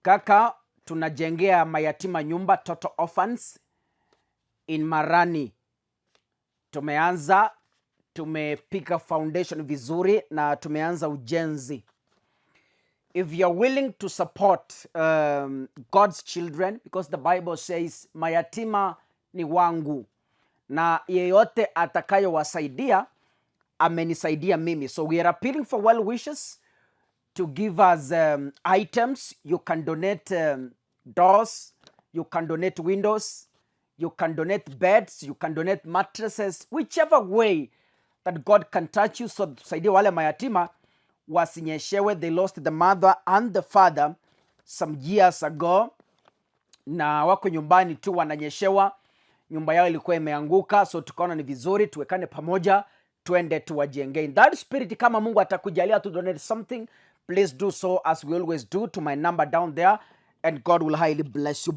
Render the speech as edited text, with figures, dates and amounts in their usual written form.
Kaka, tunajengea mayatima nyumba, total orphans in Marani. Tumeanza, tumepiga foundation vizuri na tumeanza ujenzi. If you're willing to support God's children, because the Bible says mayatima ni wangu na yeyote atakayowasaidia amenisaidia mimi. So we are appealing for well wishes to give us items. You can donate doors, you can donate windows, you can donate beds, you can donate mattresses, whichever way that God can touch you. So tusaidie wale mayatima wasinyeshewe. They lost the mother and the father some years ago, na wako nyumbani tu wananyeshewa. Nyumba yao ilikuwa imeanguka, so tukaona ni vizuri tuwekane pamoja, twende tuwajenge. In that spirit, kama Mungu atakujalia to donate something, please do so as we always do to my number down there, and God will highly bless you.